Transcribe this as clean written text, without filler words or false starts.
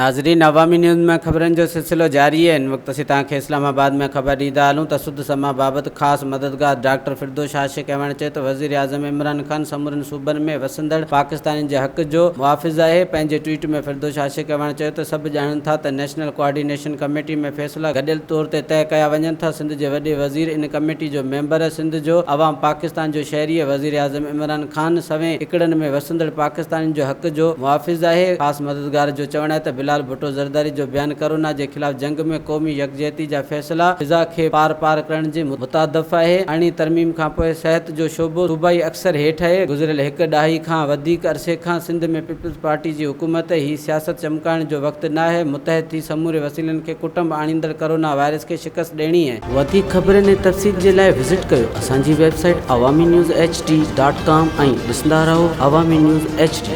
ناظرين عوامي نيوز ۾ خبرن جو سلسلو جاري آهي هن وقت اسين توهان کي اسلام آباد ۾ خبر ڏيندا هلون ته سڌ سما بابت خاص مددگار ڊاڪٽر فردوس عاشق اعواڻ چيو ته وزيراعظم عمران خان سمورن صوبن ۾ وسندڙ پاڪستانين جي حق جو محافظ آهي پنهنجي ٽوئيٽ ۾ فردوس عاشق اعواڻ چيو ته سڀ ڄاڻن ٿا ته نيشنل ڪوآرڊينيشن ڪميٽي ۾ فيصلا گڏيل طور تي طئي ڪيا وڃن ٿا سنڌ جي وڏي وزير ان ڪميٽي جو ميمبر سنڌ جو عوام پاڪستان جو شهري وزيراعظم عمران خان سوين ايڪڙن ۾ وسندڙ پاڪستانين جو حق جو محافظ آهي. خاص مددگار جو چوڻ آهي ته بلال ڀٽو زرداري جو بيان ڪرونا جي خلاف جنگ ۾ قومي يڪجهتي جا فيصلا فضا کي پار پار ڪرڻ جي مترادف آهي. ارڙهين ترميم کانپوء صحت جو شعبو صوبائي اڪثر هيٺ آهي. گذريل هڪ ڏهائي کان وڌيڪ عرصي کان سنڌ ۾ پيپلز پارٽي جي حڪومت هي سياست چمڪائڻ جو وقت ناهي، متحد ٿي سموري وسيلن کي ڪٽنب آڻيندڙ ڪرونا وائرس کي شڪست ڏيڻي آهي. وڌيڪ خبرن ۽ تفصيل جي لاء وزٽ ڪيو اسان جي website Awami news H D dot com ۽ ڏسندا رهو عوامي نيوز ايڇ ڊي.